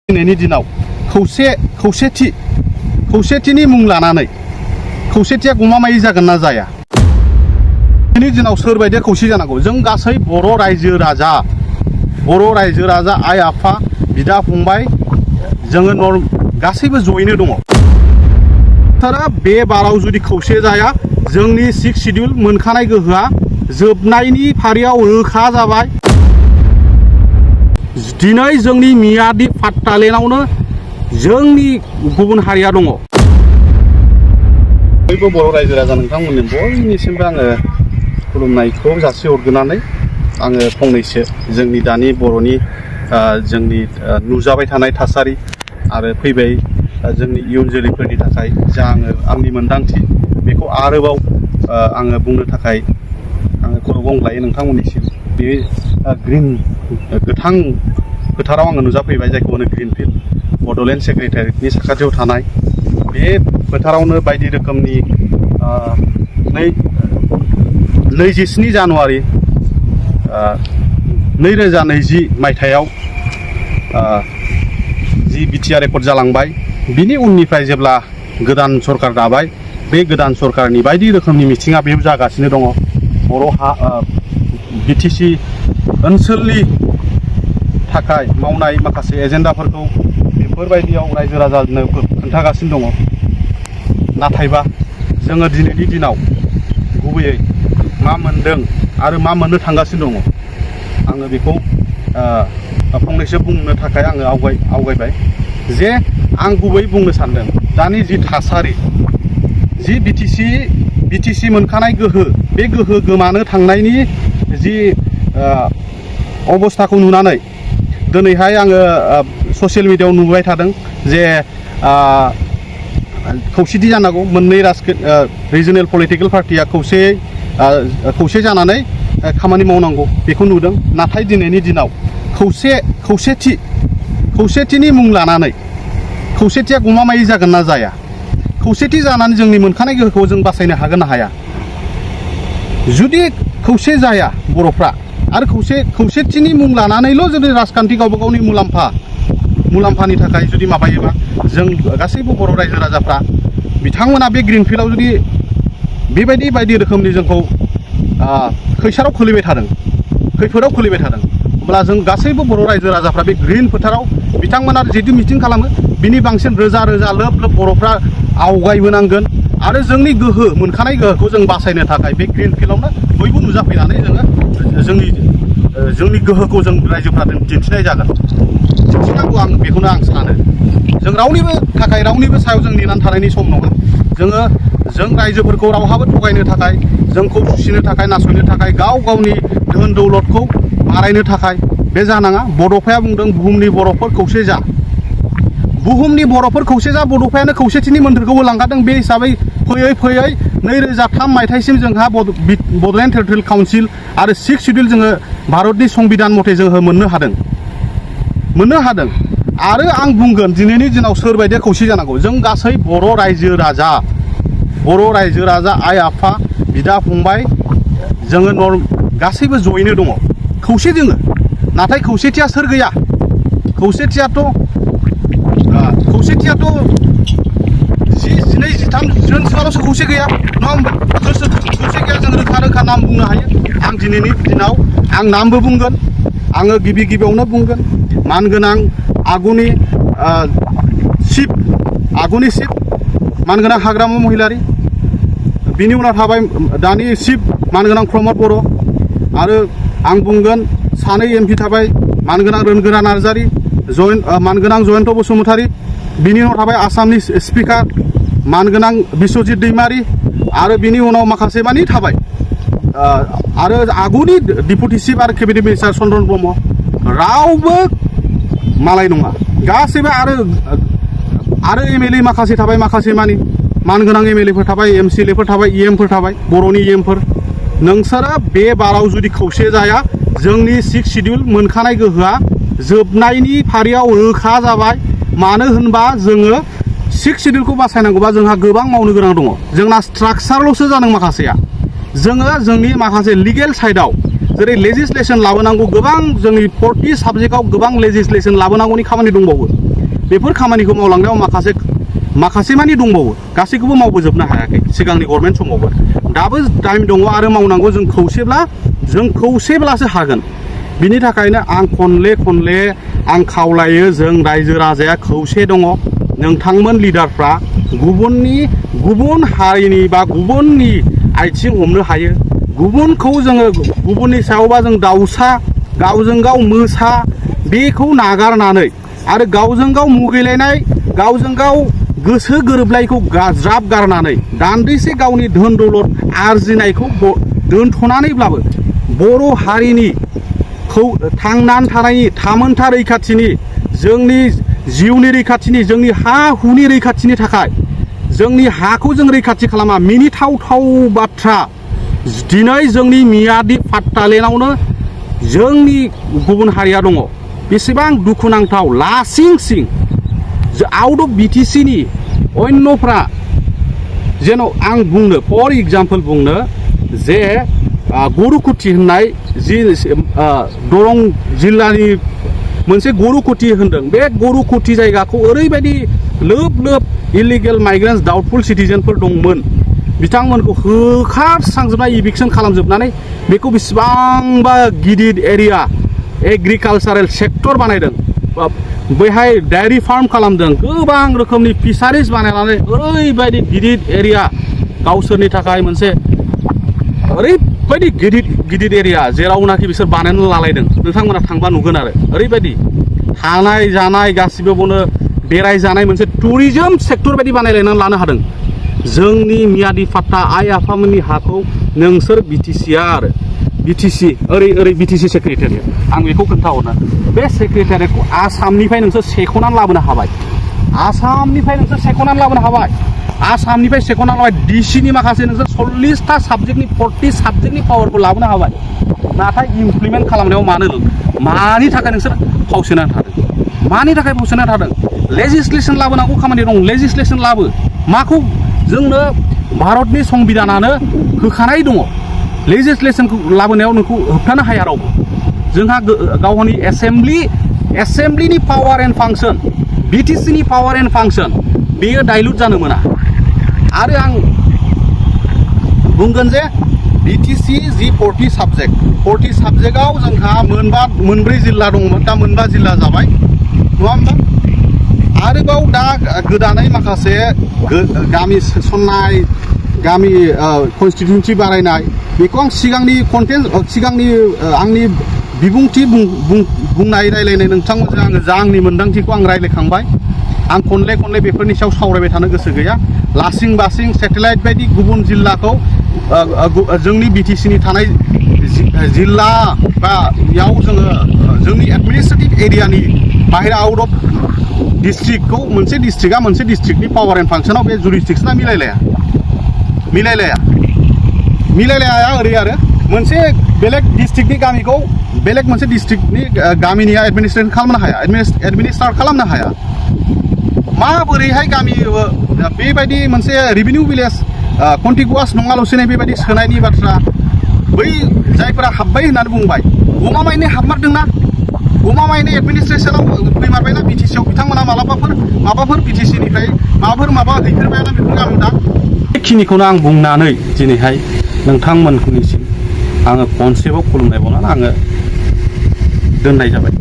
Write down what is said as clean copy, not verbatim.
दिनैनि दिनाव खौसेथिनि मुं लानानै खौसेथिया गमामायै जागोन ना जाया? दिनैनि दिनाव सोरबायदिया खौसे जानांगौ? जों गासै बर' रायजो राजा आइ आफा बिदा फंबाय जोङो गासैबो जयैनो दङ। सारा बे बाराव जुदि खौसे जाया जोंनि 6 शिड्युल मोनखानाय गोहोआ जोबनायनि फारियाव रोखा जाबाय। दिनै जोंनि मियादि पाट्टालेण्डआवनो जोंनि गुबुन हारिया दङ। बयबो बर' रायजो राजा नोंथांमोननि बयनिसिमबो आङो खुलुमनायखौ जासिहरग्रोनानै आङो फंनैसो जोंनि दानि बर'नि जोंनि नुजाबाय थानाय थासारि आरो फैबाय जोंनि इयुन जोलैफोरनि थाखाय जा आंनि मोनदांथि बेखौ आरोबाव आङो बुंनो थाखाय आङो खर' गंग्लायो नोंथांमोननिसिम। बे गोथां फोथाराव आङो नुजाफैबाय जायखौ होनो ग्रीन फिल्ड बड'लेण्ड सेक्रेटारियेटनि साखाथियाव थानाय बे फोथारावनो बायदि रोखोमनि 27 जानुवारि 2020 मायथाइयाव जि बिटिआर रेकर्ड जालांबाय बिनि उननिफ्राय जेब्ला गोदान सरकार दाबाय बे गोदान सरकारनि बायदि रोखोमनि मिथिङा बेयाव जागासिनो दङ। बर' बिटिसि ओनसोलनि थाखाय मावनाय माखासे एजेन्डाफोरखौ बेफोरबायदियाव रायजो राजानो खोन्थागासिनो दङ। नाथायबा जोङो दिनैनि दिनाव गुबैयै मा मोनदों आरो मा मोननो थांगासिनो दङ आङो बेखौ फंनैसो बुंनो थाखाय आङो आवगायबाय जे आं गुबै बुंनो सानदों दानि जि थासारि जि बिटिसि मोनखानाय गोहो बे गोहो गोमानो थांनायनि जि अबस्थाखौ नुनानै दिनैहाय आङो ससियेल मिडियायाव नुबाय थादों जे खौसेथि जानांगौ मोननै रिजनेल पलिटिकेल पार्टिया खौसे जानानै खामानि मावनांगौ बेखौ नुदों। नाथाय दिनैनि दिनाव खौसेथिनि मुं लानानै खौसेथिया गमामायै जागोन ना जाया? खौसेथि जानानै जोंनि मोनखानाय गोहोखौ जों बासायनो हागोन ना हाया? जुदि खौसे जाया बर'फ्रा आरो खौसेथिनि मुं लानानैल' जुदि राजखान्थि गावबा गावनि मुलाम्फानि थाखाय जुदि माबायोबा जों गासैबो बर' रायजो राजाफ्रा बिथांमोना बे ग्रीन फिल्डआव जुदि बेबायदि बायदि रोखोमनि जोंखौ खैफोदाव खोलैबाय थादों अब्ला जों गासैबो बर' रायजो राजाफ्रा बे ग्रीन फोथाराव बिथांमोना जितु मिटिं खालामो बिनि बांसिन रोजा लोब बर'फ्रा आवगायबोनांगोन आरो जोंनि गोहो मोनखानाय गोहोखौ जों बासायनो थाखाय बे ग्रीन फिल्डआवनो बयबो नुजाफैनानै जोंनि गोहोखौ जों रायजोफ्रा दिन्थिनाय जागोन। दिन्थिनांगौ आं बेखौनो आं सानो। जों रावनिबो सायाव जों नेनानै थानायनि सम नङा। जों रायजोफोरखौ रावहाबो थगायनो थाखाय जोंखौ सुसिनो थाखाय नासयनो थाखाय गावनि धोन दौलतखौ बारायनो थाखाय बे जानाङा। बड'फाया बुंदों बुहुमनि बर'फोर खौसे जा। बुहुमनि बर'फोर खौसे जा बड'फायानो खौसेथिनि मोन्थोरखौ होलांखादों। बे हिसाबै फैयै 2003 मायथाइसिम जोंहा बड'लेण्ड टेरिटरियेल काउन्सिल आरो 6 शिड्युल जोङो भारतनि संबिधान मथे जोङो मोननो हादों आरो आं बुंगोन दिनैनि दिनाव सोरबायदिया खौसे जानांगौ? जों गासै बर' रायजो राजा आइ आफा बिदा फंबाय जोङो गासैबो जयैनो दङ। खौसे जोङो। नाथाय खौसेथिया सोर गैया? खौसेथियाथ' 13 जनसोल'सो खौसे गैया नङा होमबा? खौसे गैया जों रोखा नाम बुंनो हायो। आं दिनैनि दिनाव आं नामबो बुंगोन। आङो गिबियावनो बुंगोन मानगोनां आगुनि चिफ मानगोनां हाग्रामा महिलारि, बिनि उनाव थाबाय दानि चिफ मानगोनां प्रमद बर' आरो आं बुंगोन सानै MP थाबाय मानगोनां रोनगोरा नार्जारि, मानगोनां जयन्त बसुमतारी, बिनि उनाव थाबाय आसामनि स्पिकार मानगोनां बिश्वजित दैमारि आरो बिनि उनाव माखासे मानि थाबाय आरो आगुनि डिपुटि चिफ आरो केबिनेट मिनिस्टार चन्द्रन ब्रह्म। रावबो मालाय नङा गासैबो आरो MLA माखासे थाबाय माखासे मानि मानगोनां MLAफोर थाबाय MCLAफोर थाबाय EMफोर थाबाय बर'नि EMफोर। नोंसोरो बे बाराव जुदि खौसे जाया जोंनि 6 शिड्युल मोनखानाय गोहोआ जोबनायनि फारियाव रोखा जाबाय। मानो होनबा जोङो 6 शिड्युलखौ बासायनांगौबा जोंहा गोबां मावनो गोनां दङ। जोंना स्ट्राक्चारल'सो जादों माखासेया। जोङो जोंनि माखासे लिगेल साइडआव जेरै लेजिस्लेशन लाबोनांगौ गोबां जोंनि 40 साबजेक्टआव गोबां लेजिस्लेशन लाबोनांगौनि खामानि दंबावो बेफोर खामानिखौ मावलांनायाव माखासे मानि दंबावो गासैखौबो मावबोजोबनो हायाखै सिगांनि गभर्नमेन्ट समावबो दाबो टाइम दङ आरो मावनांगौ जों खौसेब्लासो हागोन बिनि थाखायनो आं खनले आं खावलायो जों रायजो राजाया खौसे दङ नोंथांमोन लिडारफ्रा गुबुन हारिनि बा गुबुननि आथिं हमनो हायो गुबुनखौ जोङो गुबुननि सायावबा जों दाउसा गावजों गाव मोसा बेखौ नागारनानै आरो गावजों गाव मुगैलायनाय गावजों गाव गोसो गोरोबलायखौ ज्राब गारनानै दान्दिसे गावनि धोन दौलत आरजिनायखौ दोनथ'नानैब्लाबो बर' हारिनि थांनानै थानायनि थामोनथा रैखाथिनि जोंनि जिउनि रैखाथिनि जोंनि हा हुनि रैखाथिनि थाखाय जोंनि हाखौ जों रैखाथि खालामा मिनिथाव बाथ्रा दिनै जोंनि मियादि पाट्टालेण्डआवनो जोंनि गुबुन हारिया दङ बेसेबां दुखुनांथाव लासिं आउट अफ BTC नि अन्यफ्रा जेन' आं बुंनो फर एग्जाम्पल बुंनो जे गरुकुटि होननाय जि दरं जिल्लानि मोनसे गरुकुटि होनदों बे गरुकुटि जायगाखौ ओरैबायदि लोब इलिगेल माइग्रेन्टस डाउटफुल सिटिजेनफोर दंमोन बिथांमोनखौ होखारस्रांजोबनाय इभिक्सन खालामजोबनानै बेखौ बेसेबांबा गिदिर एरिया एग्रिकालचारेल सेक्टर बानायदों बैहाय डायरी फार्म खालामदों गोबां रोखोमनि फिसारिज बानायनानै ओरैबायदि गिदिर एरिया गावसोरनि थाखाय मोनसे ओरैबायदि गिदिर एरिया जेरावनाखि बिसोर बानायनानै लालायदों नोंथांमोना थांबा नुगोन आरो ओरैबायदि थानाय जानाय गासिबो बावनो बेरायजानाय मोनसे टुरिजम सेक्टर बायदि बानायलायनानै लानो हादों जोंनि मियादि पाट्टा आइ आफामोननि हाखौ नोंसोर BTCआ आरो BTC ओरै BTC सेक्रेटारियेट आं बेखौ खोन्थाहरनो बे सेक्रेटारियेटखौ आसामनिफ्राय नोंसोर सेख'नानै लाबोनो हाबाय आसामनिफ्राय सेख'नानै लाबाय DC नि माखासे नोंसोर 40टा साबजेक्टनि 40 साबजेक्टनि पावारखौ लाबोनो हाबाय नाथाय इमप्लिमेन्ट खालामनायाव मानि थाखाय नोंसोर फावसायनानै थादों लेजिस्लेशन लाबोनांगौ खामानि दं लेजिस्लेशन लाबो माखौ जोंनो भारतनि संबिधानानो होखानाय दङ लेजिस्लेशनखौ लाबोनायाव नोंखौ होबथानो हाया रावबो जोंहा गावनि एसेम्ब्लिनि पावार एन्ड फांसन BTC नि पावार एन्ड फांसन बेयो डाइल्युट जानो मोना आरो आं बुंगोन जे BTC जि 40 साबजेक्टआव जोंहा मोनब्रै जिल्ला दंमोन दा मोनबा जिल्ला जाबाय नङा होमबा आरोबाव दा गोदानै माखासे गामि सोसननाय गामि कनस्टिटिउन्सि बानायनाय बेखौ आं सिगांनि आंनि बिबुंथि बुंनाय रायलायनाय नोंथांमोनजों आङो जा आंनि मोन्दांथिखौ आं रायलायखांबाय आं खनले बेफोरनि सायाव सावरायबाय थानो गोसो गैया लासिं बासिं सेटेलाइट बायदि गुबुन जिल्लाखौ जोंनि BTC नि थानाय जिल्ला बा याव जोङो जोंनि एडमिनिस्ट्रेटिभ एरियानि बाहेरा आउट अफ डिस्ट्रिक्टखौ मोनसे डिस्ट्रिक्टनि पावार एन्ड फांसनाव बे जुरिसडिक्सना मिलायलाया ओरै आरो मोनसे बेलेग डिस्ट्रिक्टनि गामिखौ बेलेग मोनसे डिस्ट्रिक्टनि गामिनिया एडमिनिस्ट्रेट खालामनो हाया माबोरैहाय गामि बेबायदि मोनसे रेभिनिउ भिलेज कन्टिगुवास नङाल'सैनो बेबायदि सोनायनि बाथ्रा बै जायफोरा हाबबाय होननानै बुंबाय गमामायैनो हाबमारदोंना गमामायैनो एडमिनिस्ट्रेसनाव फैमारबायना BTC आव बिथांमोना माबाफोर BTC निफ्राय माबा हैफेरबायना बेफोरखौ आं दा बेखिनिखौनो आं बुंनानै दिनैहाय नोंथांमोननिसिम आङो खनसेबाव खुलुमनाय बावनानै आङो दोननाय जाबाय।